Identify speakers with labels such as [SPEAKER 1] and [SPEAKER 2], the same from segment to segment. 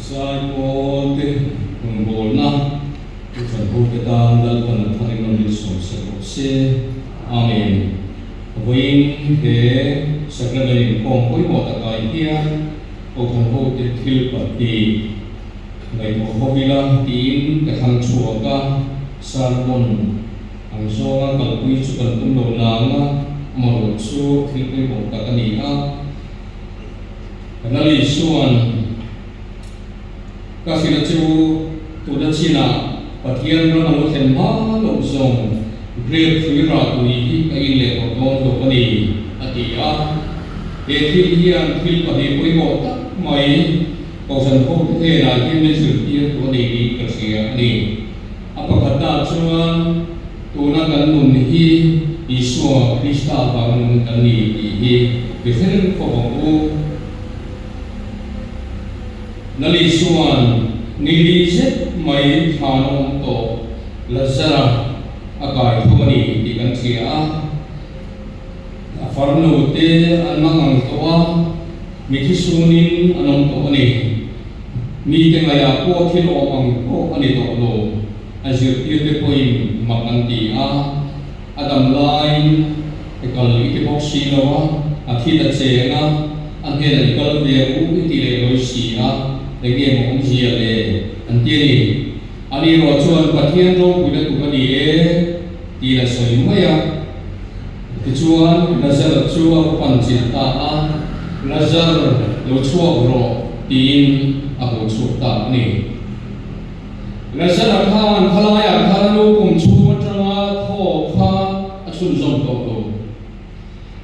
[SPEAKER 1] Zaipawl te rawngbawlna Pu Thanhute tan Lalpan a thar in rawn insawm sak rawh se. Amen. Vawiin he Sacrament inkhawm pawimawh takah hian Kohhranhote thil pahnih ngaihtuah ho ila tiin ka thlang chhuak a, sermon ang zawnga kalpui chu kan tum lo nang a, amaherawh chu thil pawimawh tak a ni a. Lali chuan ka hrilh a chu tuna chinah Pathian ram a lo thlen hma loh zawng grape hrui rah tui hi ka in leh tawh dawn lo a ni, a ti a. He thil hian thil pahnih pawimawh tak mai Kohhran hote hnenah hian min zirtir tu a nei niin ka hria a ni. A pakhatnaah chuan tuna kan nun hi Isua Krista vanga nung kan ni tih hi mi hre reng khawp ang u. Lal Isua'n ni li zet mai thlan a awm tawh Lazara a kai tho a ni tih kan hria a. A farnu te an mang ang tawh a, mithi sunin an awm tawh a ni. Mite ngaihah pawh thil awm ang pawh a ni tawh lo. A zirtirte pawhin mak an ti a, a dam laiin i kal i ti bawk si lo a, a thi ta cheng a, a hnenah i kal ve ang u i ti leh lawi si a, eng nge maw awmzia le an ti a ni. Ani erawh chuan Pathian ropuina tur a ni e tiin a sawi mai a. Tichuan, Lazar chu a va pan chilh ta a, Lazar, lo chhuak rawh, tiin a ko chhuak ta a ni. Lazar-a khan khalaiah khan a nu kum chhung atanga thaw kha a chhunzawm tawh lo.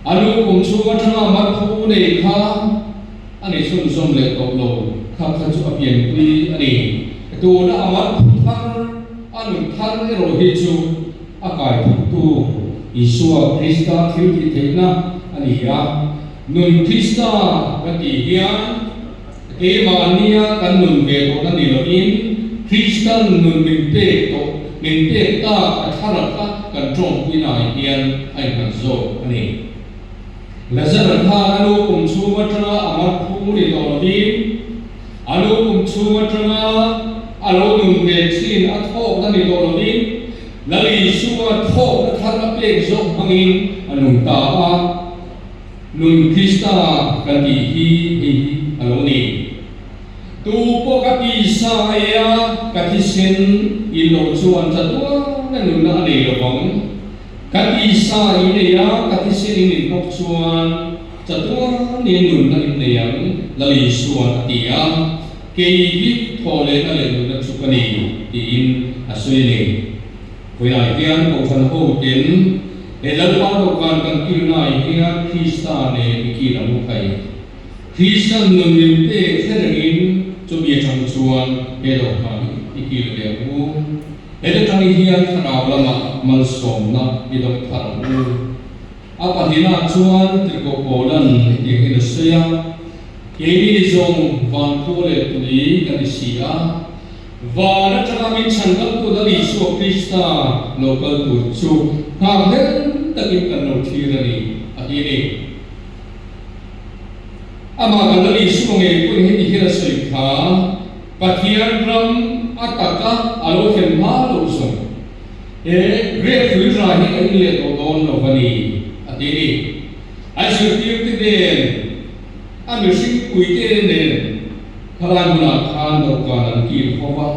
[SPEAKER 1] A nu kum chhung atanga marphu nei kha a nei chhunzawm leh tawh lo, kha kha chu a pianpui a ni. Tuna a marphu thar, a nun thar erawh hi chu a kaithawktu Isua Krista thil tih theihna a ni a. Nun Krista kan tih hian keimahnia kan nun ve tawhna ni lovin Kristan nun min pek tawh, min pek tak a thlara kha kan tawngpuinaah hian a innghat zawk a ni. Lazara khan a nu kum chhung atanga a marphu ni tawh lovin a nu kum chhung atanga a lo nun ve thin a thawkna ni tawh lovin Lal Isua thawkna thar a pek zawk hmangin a nung ta a. Nun Krista kan tih hi hei hi a lo ni. Tu pawh ka tisa ei a, ka thisen in lo chuan chatuana nunna a nei lo vang. Ka tisa in ei a, ka thisen in in bawk chuan chatuanin nunna in nei ang, Lal Isua'n a ti a. Kei hi thawhlehna leh nunna chu ka ni, tiin a sawi a ni. Khawiah hian Kohhran hoten he Lalpa dawhkan kan kilnaah hian Krista nen i kil ang u khai. Kristian nun min pek hre rengin chumi atang chuan he dawhkan hi i kil ve ang u. Heta tang hian thlarau lamah malsawmna i dawng thar ang u. A pahnihnaah chuan Tirhkoh Paula'n hetiang hian a sawi a, Keini zawng van khua leh tui kan ni si a, van atanga min chhan kaltu Lal Isua Krista lo kal tur chu nghak hlel takin kan lo thlir a ni, a ti a ni. Amah kan Lal Isua ngei pawhin heti hian a sawi kha, Pathian ram a taka a lo thlen hma loh zawng. He Grape hrui ra hi ka in leh tawh dawn lo va ni, a ti a ni. A zirtirte nen, a mihring puite nen khalai hmunah khan dawhkan an kil ho va.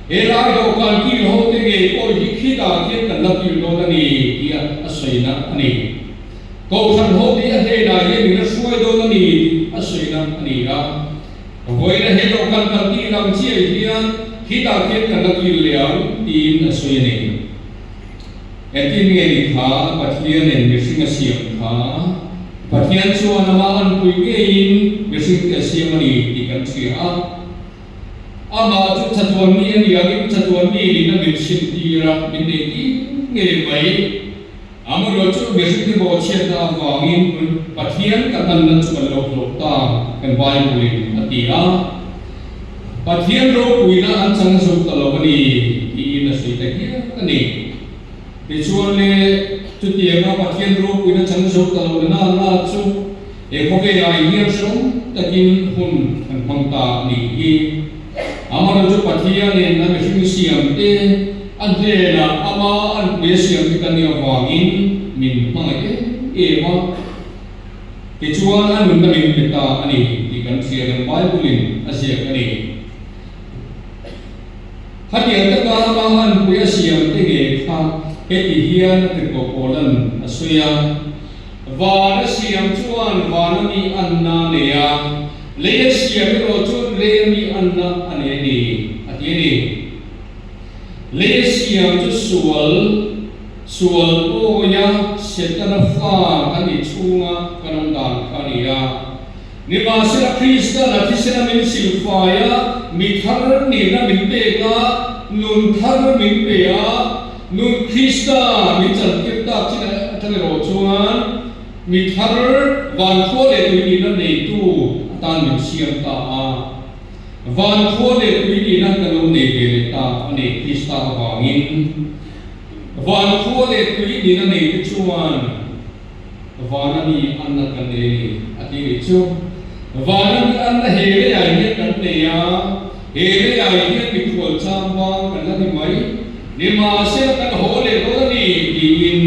[SPEAKER 1] He lai dawhkan kil ho te ngei pawh hi khitah khian kan la kil dawn a ni tia a sawina a ni. Kohhran ho te a hnenah hian min la hruai dawn a ni tih a sawina a ni a. Vawiina he dawhkan kan tih lang chiah hian khitah khian kan la kil leh ang tiin a sawi a ni. Engtin nge ni kha Pathianin mihring a siam kha? Pathian chuan amah anpui ngeiin mihringte a siam a ni tih kan hria a. Amah chu chatuan mi a ni angin chatuan mi nihna min hrintir a, min neitir ngei mai. Amaherawh chu mihringte bawhchhiatna avangin Pathian kan anna chu kan lo hlawh ta, kan Bible-in a ti a. Pathian ropuina an chang zo ta lo a ni tiin a sawi ta hial a ni. Tichuan le, chutianga Pathian ropuina chang zo ta lo na na chu he khawvelah hian hrehawm takin hun kan hmang ta a nih hi. Amaherawh chu Pathianin a mihring siamte a hnenah ama an pui a siamte kan nih avangin min hmangaih em em a. Tichuan a nunna min pe ta a ni tih kan hria kan Bible-in a ziak a ni. Khatiang taka ama an pui a siamte nge kha heti hian a tirhkoh Paula'n a sawi a. Van a siam chuan van a mi anna a nei a, lei a siam erawh chuan lei a mi anna a nei a ni, a ti a ni. Lei a siam chu sual, sual pawia Setana fa kan nih chhunga kan awm dan kha a ni a. Nimahsela Krista na thisen a min silfai a, mi thar nihna min pek a, nun thar min pe a, nun Krista min chantir tak chin atang erawh chuan mi thar vankhua leh tui nihna neitu atan min siam ta a. Vankhua leh tui nihna kan lo nei ve leh ta a ni Krista avangin. Vankhua leh tui nihna neite chuan Van a mi anna kan nei a ni, a ti nih chu. Van a mi anna he leiah hian kan nei a, he leiah hian mikhual chang bang kan la ni mai. Nimahsela kan haw leh dawn a ni, tiin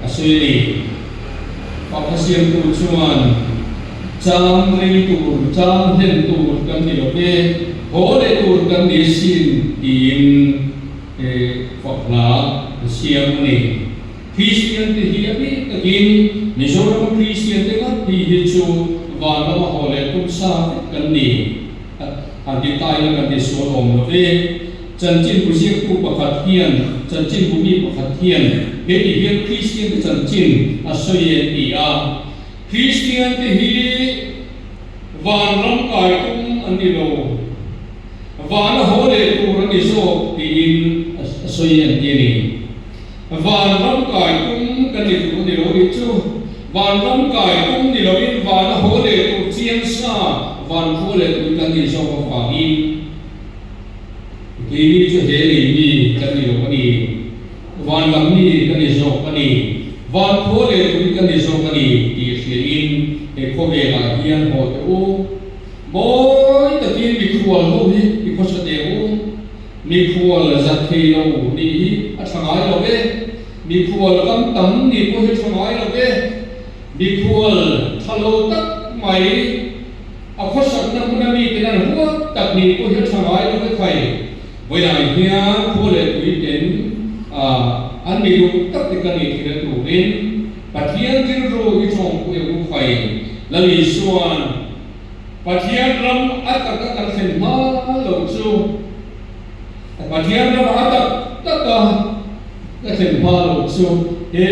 [SPEAKER 1] a sawi a ni. Pakha siamtu chuan, Chang rei tur, chang hlen tur kan ni lo ve, haw leh tur kan ni asin, tiin fakhla a siam a ni. Kristian te hi a bik takin Mizoram Kristian te ngat hi hi chu van lama haw leh tum sa vek kan ni. Han ti ta ila kan ti sual awm lo ve. Chanchinbu ziaktu pakhat hian, chanchinbu mi pakhat hian he ti hian Kristian te chanchin a sawi e an ti a. Kristian te hi vanram kai tum an ni lo. Van a haw leh tur a ni zawk tiin a sawi an ti a ni. Vanram kai tum kan ni tur ni lo nih chu. Vanram kai tum ni loin van a haw leh tur chiang sa van khaw leh tui kan nih zawk avangin keini chu he lei mi kan ni lo a ni. Van lam mi kan ni zawk a ni. Van khaw leh tui kan ni zawk a ni tih hriain he khawvelah hian haw teh u. Mawi takin mikhual ho hi i khawsa teh u. Mikhual zat thei lo nih hi a tha ngai lo ve, mikhual kam tam nih pawh hi a tha ngai lo ve. Mikhual tha lo tak mai a khawsakna hmuna miten an huat tak nih pawh hi a tha ngai lo ve thai. Vawiinah hian khua leh tui ten an mi duh tak te ka nih theihna turin Pathian rilru i tawngpui ang u khai. Lal Isuan Pathian ram a taka kan thlen hma lo chu Pathian ram a tak taka ka thlen hma lo chu he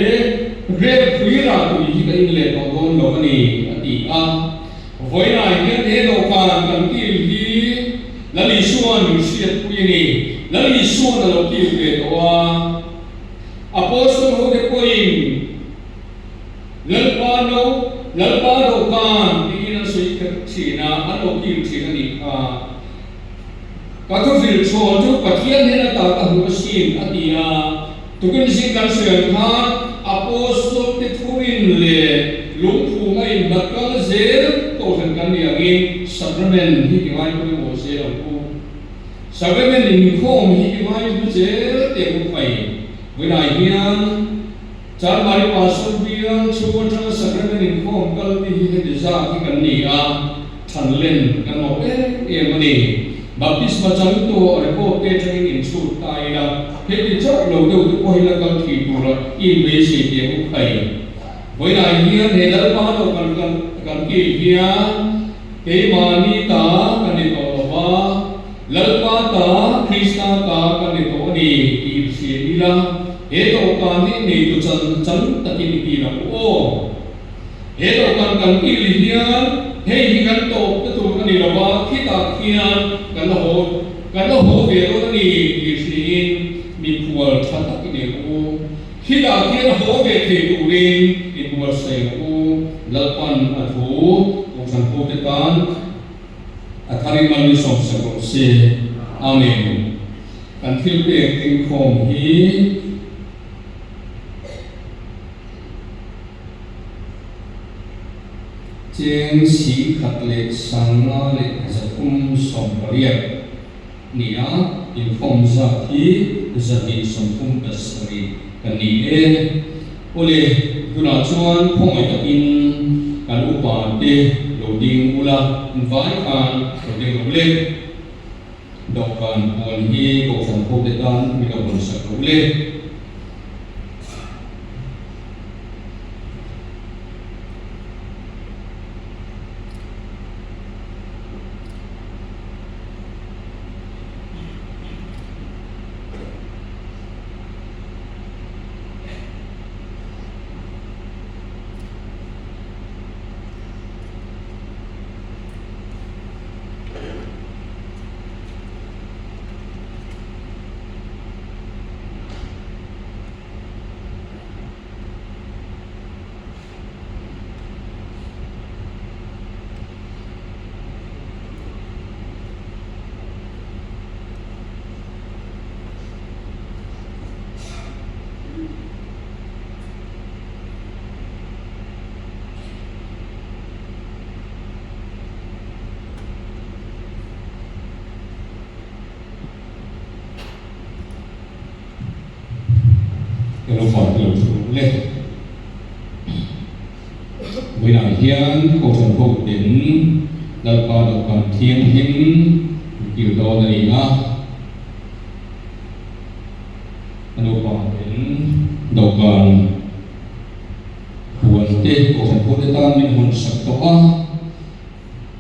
[SPEAKER 1] rel phui rah tui hi ka in leh tawh dawn lo a ni, a ti a. Vawiinah hian he dawhkan kan kil hi Lal Isua'n min hriatpui a ni. Lal Isua'n a lo kil ve tawh a. Apostle hote pawhin Lalpa no, Lalpa dawhkan tiin an sawi kher thin a, an lo kil thin a nih kha. Ka thuhrilh chhawn chu Pathian hnen ata ka hmu asin, a ti a. Tukin zing kan sawi ang khan Apostle te thurin leh lungphung a inhlat kal zel kohhran kan nih angin Sacrament hi ti ngai pawimawh zel ang u. Sacrament inkhawm hi ti ngai hlu zel teh u phai. Vawiinah hian Chanmari Pastor bial chhung atanga Sacrament inkhawm kal te hi heti zat hi kan ni a, than len kan mawh em em a ni. Baptisma chang tawh record te atangin inchhut ta ila, heti chauh lo deuh te pawh hi la kal thei tura i inbeisei teh ang u khai. Vawiinah hian he Lalpa lo kan kan kil hian keimahni ta kan ni tawh lo va, Lalpa ta, Krista ta kan ni tawh a ni tih inhria ila, he dawhkan hi neitu chan chan takin i kil ang u aw. He dawhkan kan kil hian hei hi kan tawp na tur a ni lo va, khitah khian kan la haw kan la haw ve dawn a ni tih hriain mikhual tha tak i ni ang u. Khitah khian haw ve thei turin i buatsaih ang u. Lalpan a thu Kohhran hote tan. A thar in mal min sawmsak rawh se. Amen. Kan thil pek inkhawm hi cheng 10,000 leh 538 ni a, inkhawm zat hi 237 kan ni e. Awle, tunah chuan khawngaih takin kan upa te lo ding ula, invai khan lo ding lo le. Dawhkan puan hi Kohhran hote tan min lo hawnsak lo le. Ka lo far lo thu le. Vawiinah hian Kohhran hoten Lalpa dawhkan thianghlim an kir dawn a ni a. A nupa ten dawhkan huan te Kohhran hote tan min hawn sak tawh a.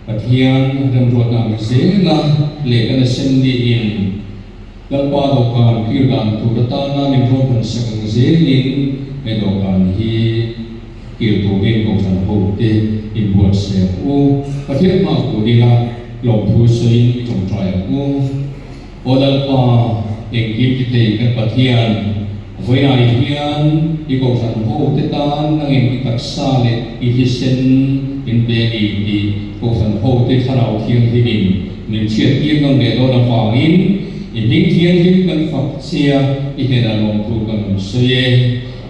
[SPEAKER 1] Pathian remruatna ang zela leh kan assembly in Lalpa dawhkan kir dan tur atana min ruahman sak ang zelin he dawhkan hi kir turin Kohhran hote inbuatsaih ang u. Pathian hma tur ila lawmthu sawiin i tawngtai ang u. Aw Lalpa, engkim ti thei kan Pathian, vawiinah hian i Kohhran hote tan nangin i taksa leh i thisen min pe a ni tih Kohhran hote Thlarau Thianghlimin min hriattir nawn leh dawn avangin i hming thianghlim kan fak chia i hnenah lawmthu kan rawn sawi e.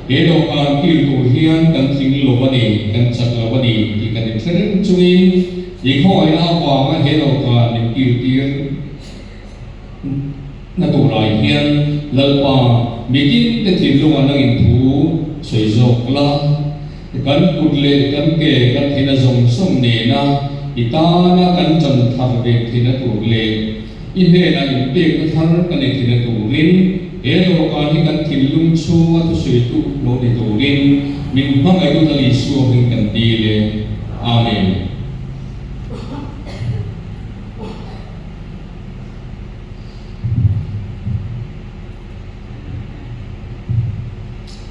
[SPEAKER 1] He dawhkan kil tur hian kan tling lo a ni, kan chak lo a ni tih kan inhre reng chungin i khawngaihna avanga he dawhkan min kiltir Na turah hian Lalpa mitin te thinlungah nangin thu sawi zawk la, kan kut leh kan ke kan theihna zawng zawng nena i tana kan ṭan thar ve theihna tur leh i hnenah inpekna thar kan nei theihna turin he dawhkan hi kan thinlung chhunga thusawitu lo ni turin min hmangaihtu Lal Isua hming kan dil e. Amen.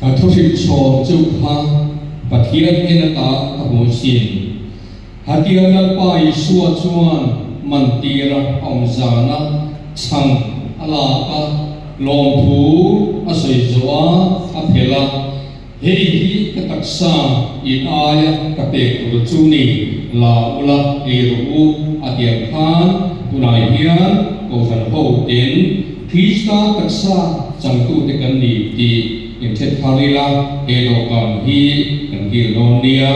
[SPEAKER 1] Ka thuhrilh chhawm chu kha Pathian hnen ata ka hmu asin. Hatiang Lalpa Isua chuan mantira a awm zana chhang a lak a, lawmthu a sawi zawh a, a phelh a. Hei hi ka taksa in aia ka pek tur chu ni, la ula ei rawh u a ti ang khan tunah hian Kohhran ho ten Krista taksa changtute kan ni tih inthet thar ila he dawhkan hi kan kil dawn nia.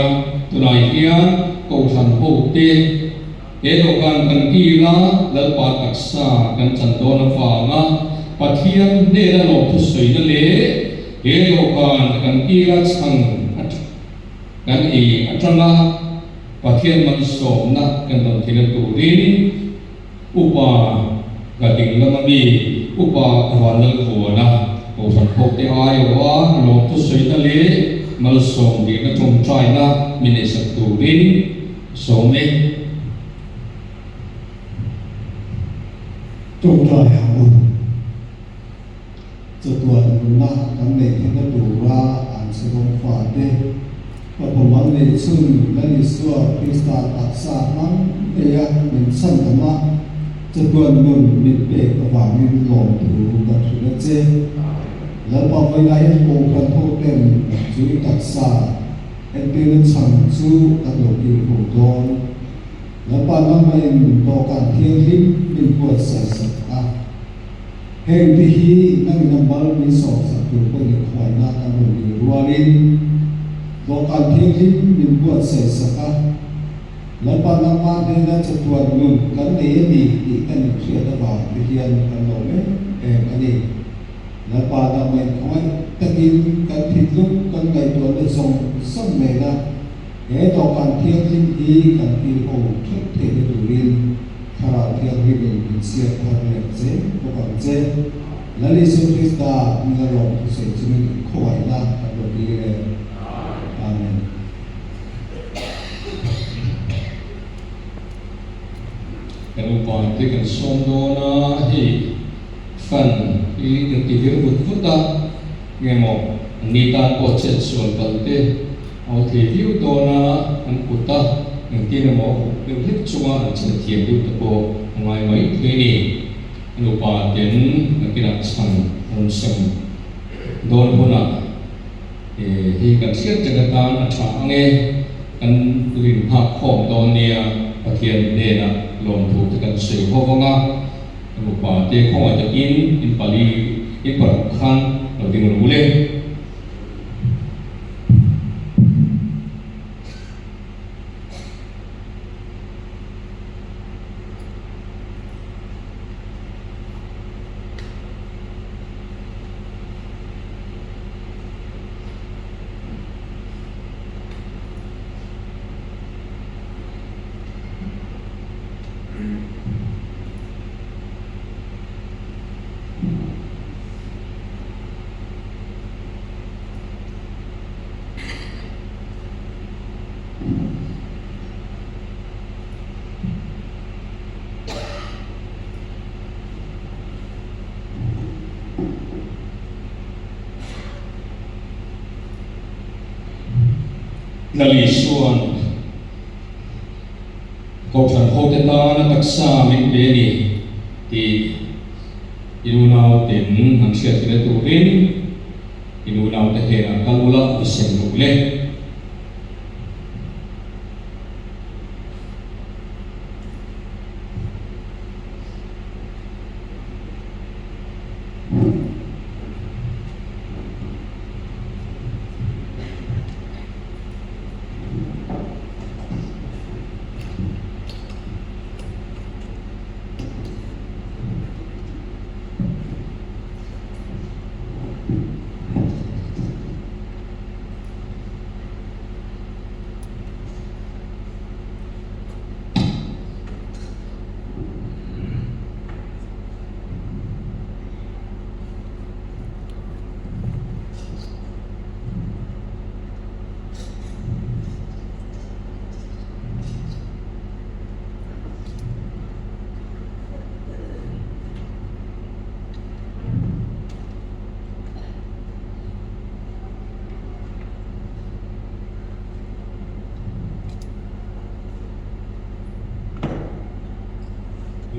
[SPEAKER 1] Tunah hian Kohhran ho te He dawhkan kan kila Lalpa taksa kan chan dawn avanga Pathian hnena lawmthu sawina leh he dawhkan kan kila chhang kan ei atanga Pathian malsawmna kan rawn theihna turin Upa ka ding lama mi Upa Vanlalvuana Kohhran hote aiawha lawmthu sawina leh malsawm dihna tawngtaina min neihsak turin Sawm e.
[SPEAKER 2] Tawngtai ang u. Chatuan nunna kan neih theihna tura an chhawm fate Fapa mal neih chhun Lal Isua Krista taksa hmang eia min chhan dam a, chatuan nun min pek avangin lawmthu kan hrilh a che. Lalpa vawiinah hian Kohhran hoten chu i taksa Entirna chhan chu kan lo kir ho dawn. Lalpa nangmahin dawhkan thianghlim min buatsaih sak a. Heng te hi nangin a mal min sawm sak tur pawhin i khuaina kan rawn dil rualin dawhkan thianghlim min buatsaih sak a. Lalpa nangmah hnena chatuan nun kan nei a ni tih kan inhriat avang te hian kan lo em em a ni. Lalpa danglain khawngaih takin kan thinlung kan ngaihtuahna zawng zawng nena he dawhkan thianghlim hi kan kil ho theuh theihna turin Thlarau Thianghlimin min siam thar leh che bawk ang che. Lal Isu Krista hminga lawm thusawi chungin khawngaihna kan rawn dil e. Amen.
[SPEAKER 1] Kan upa te kan sawm dawn a, hei. Fan hi kan ti vir vut vut a, nge maw an ni tan pawh chet sual kal te a aw thei viau dawn a, an kut a engtin emaw a hup deuh hlek chunga an chet thiam deuh te pawh a ngai mai thei a ni. A nupa ten nakinah chhan rawn sem dawn hunah hei kan hriat reng atan a tha ang e, kan rin nghak khawm dawn nia Pathian hnenah lawmthu te kan sawi ho vang a. Upa te khawngaih takin in pali in paruk khan lo ding ru le. Lal Isua'n Kohhran hote tana taksa min pe a ni tih i unauten an hriat theihna turin i unaute hnenah kal ula i sem rawh le.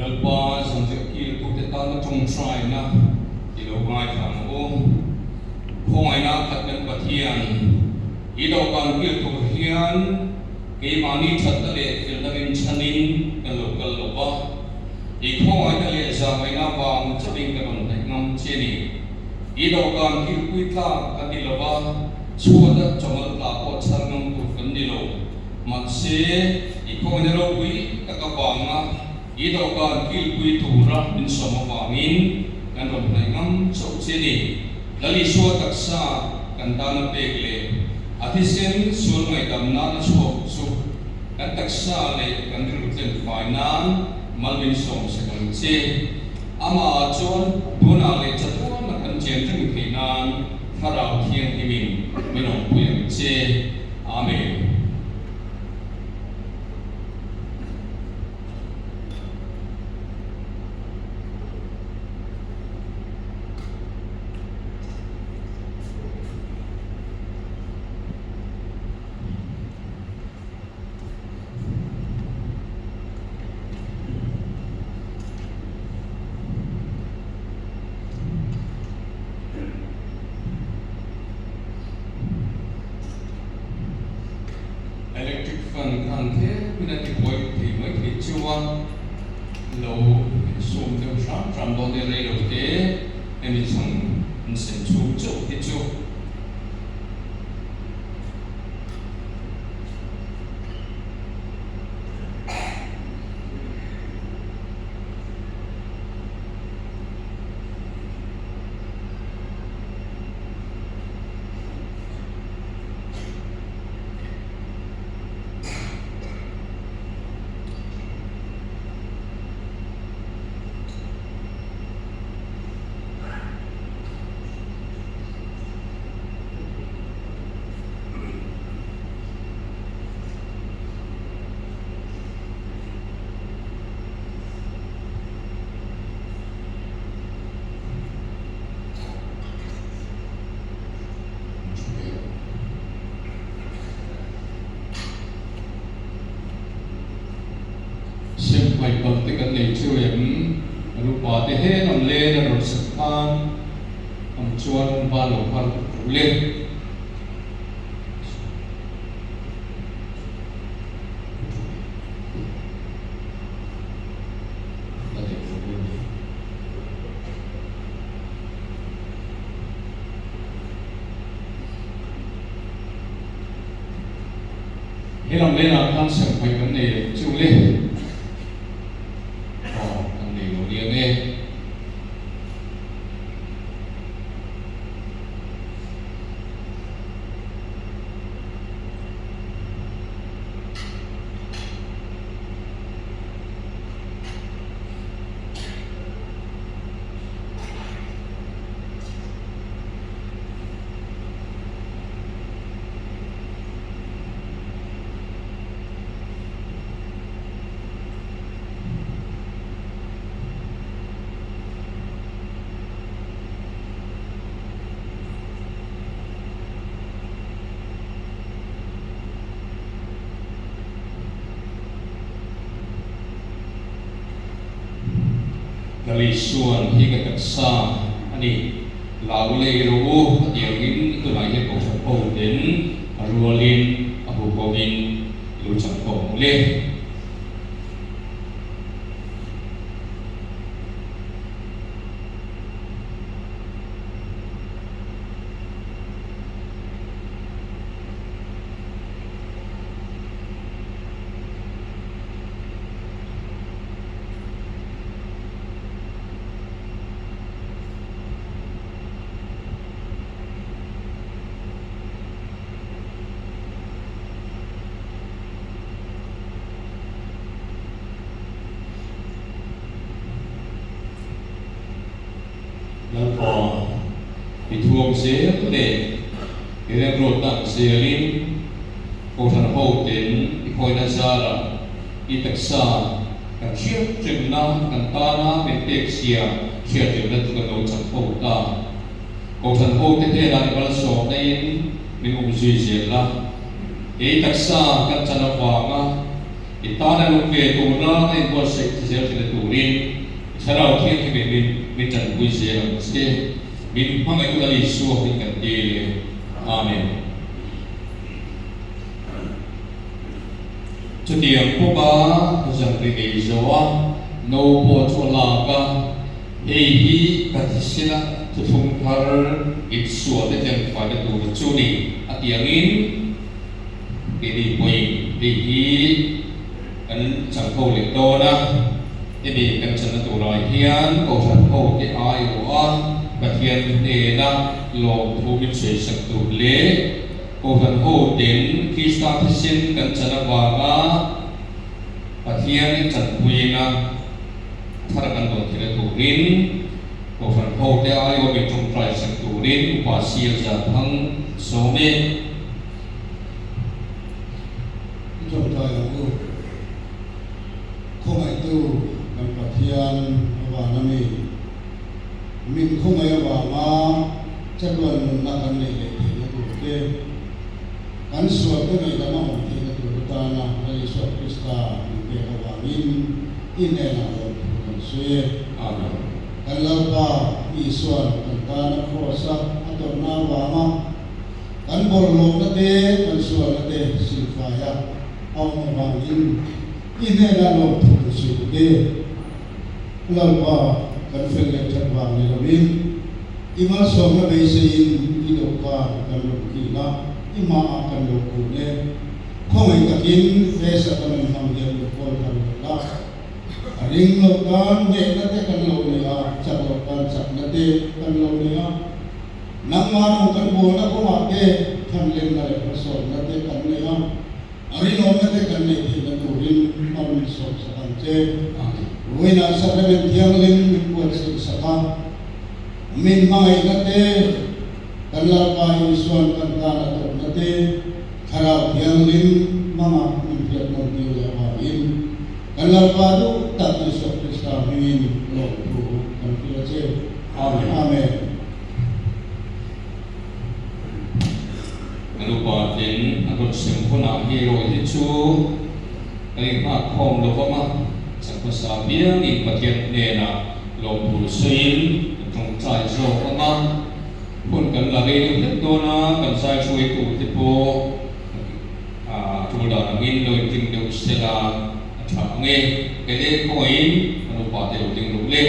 [SPEAKER 1] Lalpa zanriah kiltute tana tawngtaina i lo ngaithla ang u. Khawngaihna khat kan Pathian i dawhkan kil tur hian keimahni thatna leh felna rinchhanin kan lo kal lo va, i khawngaihna leh zahngaihna vang chauhin ka rawn hnaih ngam che ni. I dawhkan kilpui tlak kan ni lo va, chhuata chawmal tla pawh chhar ngam tur kan ni lo. Mahse, i khawngaihna ropui tak avanga i dawhkan kilpui tura min sawm avangin kan rawn hnaih ngam chauh che ni. Lal Isua taksa kan tana pek leh a thisen sual ngaihdam nana chhuak chu kan taksa leh kan rilru tlen fai nan mal min sawm sek ang che. Amah chuan tunah leh chatuana kan chen reng theih nan Thlarau Thianghlimin min awmpui ang che. Amen. Electric fan khan tlem in a ti buai thei mai thei chu a, lo insum deuh hram hram dawn e rei lo te hemi chhang an sem chhung chauh hi chu. Sem hmai pal te kan nei chu em? Kan upa te hen an len a rawn sak khan ang chuan van lo har ru le. He lam lenah khan serhmai kan nei lo chu le. Aw, kan nei lo lian e. Lisuan hi ka taksa a ni. Lau lei ro u a ti angin tunah hian kohhran ho ten a rualin a huho in i lo chang khawm ang le. Lalpa, i thuam zel leh i remruatnak zelin Kohhran hoten i khawina zarah i taksa kan hriatremna kan tana min pek sia hriatremna chu kan lo chak ho ta. Kohhran hote hnenah i malsawmna in min um zui zel a, kei taksa kan chan avanga i tana lung ve tura ka inbuatsaih ti zel thina turin i Thlarau Thianghlim in min tanpui zel ang che. Min hmangaih u Lal Isua hming kan dil e. Amen. Chutiang pawka zanri ei zo a, no pawh chu a lak a, Hei hi ka thisena thuthlung thar insual te tlenfaina tur chu ni a ti angin keini pawhin hei hi kan changho leh dawn a, hemi kan channa turah hian Kohhran hote aiawh a Pathian hnena lawmthu min sawisak tur leh Kohhran ho ten Krista thisen kan chan avanga Pathian chanpuina thar kan dawn theihna turin Kohhran ho te aiawh min tawngtai sak turin Upa Sial Zathang sawm e.
[SPEAKER 2] I tawngtai ang u. Khawngaihtu kan Pathian avang a mi. Min khawngaih avanga chatuan nunna kan neih leh theihna tur te, kan sualte ngaihdam a awm theihna tur atana Lal Isua Krista min pek avangin i hnenah lawmthu kan sawi e.
[SPEAKER 1] Amen.
[SPEAKER 2] Kan Lalpa Isua'n kan tana Kraws-a a tawrhna avanga kan bawlhhlawhna te, kan sualna te silfaia a awm avangin i hnenah lawmthu kan sawi bawk e. Lalpa, kan fel leh that vang ni lovin, i malsawmna beiseiin i dawhkan kan rawn kil a, i hmaah kan lo kun e. Khawngaih takin he sacrament hmang hian min kawl thar leh la. A ring loh tan hnehna te kan lo nei a, chak loh tan chakna te kan lo nei a. Nangmah rawng kan bualna kawngah te thanlenna leh hmasawnna te kan nei a. A rinawmna te kan neih theihna turin hmar min sawm sak ang che. Vawiinah Sacrament Thianghlim min buatsaih sak a, min hmangaihna te, kan Lalpa Isua'n kan tan a tawpna te, Thlarau Thianghlim hmanga min hriat nawn tir leh avangin kan Lalpa duh tak Isua Krista hmingin lawmthu kan hrilh a che.
[SPEAKER 1] Amen.
[SPEAKER 2] Amen.
[SPEAKER 1] Kan upa ten an rawn sem hunah hi erawh hi chu kan inghak khawm lo vang a, chak hmasa piangin Pathian hnenah lawmthu sawiin kan tawngtai zawk ang a, hun kan la rei deuh hlek dawn a, kan zai hruaitu te pawh a tul dan angin lo inring deuh sela a tha ang e, kei leh khawngaihin kan upa te lo ding rawh le.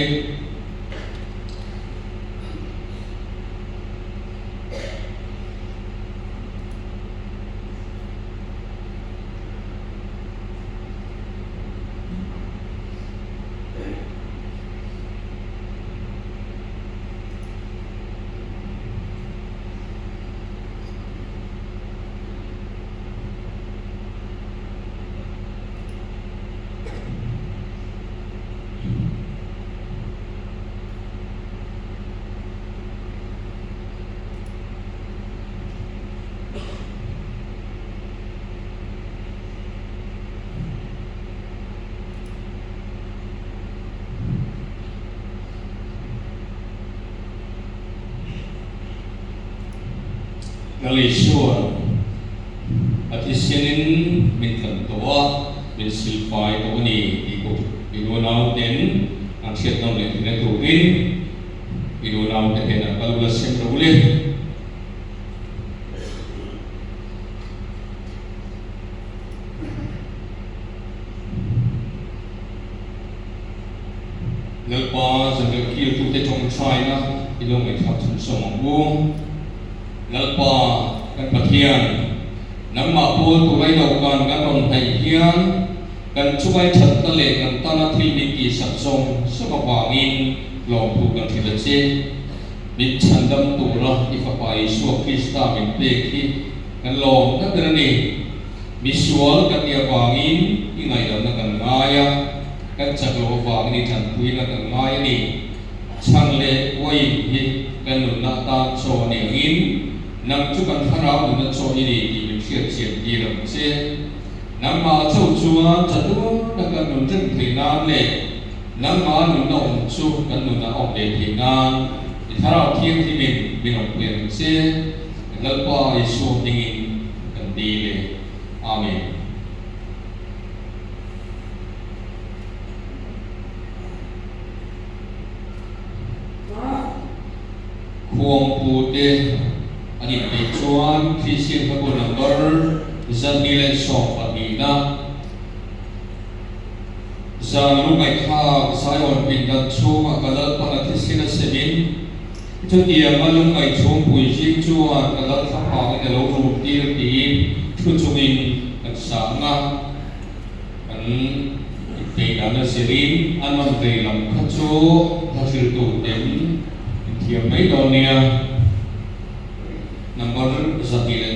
[SPEAKER 1] Lalisua a thisenin min tlan tawh a, min silfai tawh a ni tih pawh i unau ten an. An hriat nawn leh theihna turin i unaute hnenah kal ula sem rawh ule. Lalpa zanriah kiltute ṭawngṭaina i lo ngaihthlak chhunzawm ang u. Lalpa kan Pathian, nangmah pawl tura i dawhkan kan rawn hnaih hian kan chungai ṭhatna leh kan tana thil min tihsak zawng zawng avangin lawmthu kan hrilh a che. Min chhandam tura i Fapa Isua Krista min pek hi kan lawm ta ber a ni. Misual kan nih avangin i ngaihdamna kan ngai a, kan chak loh avangin i ṭanpuina kan ngai a ni. Chhan leh uain hi kan nunna atan chaw a ni angin, nang chu kan thlarau nunna chaw i ni tih min hriat chian tir ang che. Nangmah chaw chuan chatuana kan nun reng theih nan leh nangmah nunna awm chu kan nunah awm ve theih nan i thlarau thianghlimin min awmpui ang che. Lalpa Isua hmingin kan dil e. Amen. Khuangpu te an inpeih chuan Kristian hlabu number 212 na zan lungngaihthlak Zion pindan chhungah ka Lalpan a thisen a semin Chutianga lungngaih chhungpui zing chuan ka lal thlaphangin a lo rum tir tiin thu chungin kan sang a, kan inpeih dan a zirin a nawn vei lam kha chu hla hriltu ten in thiam mai dawn nia. Number 120.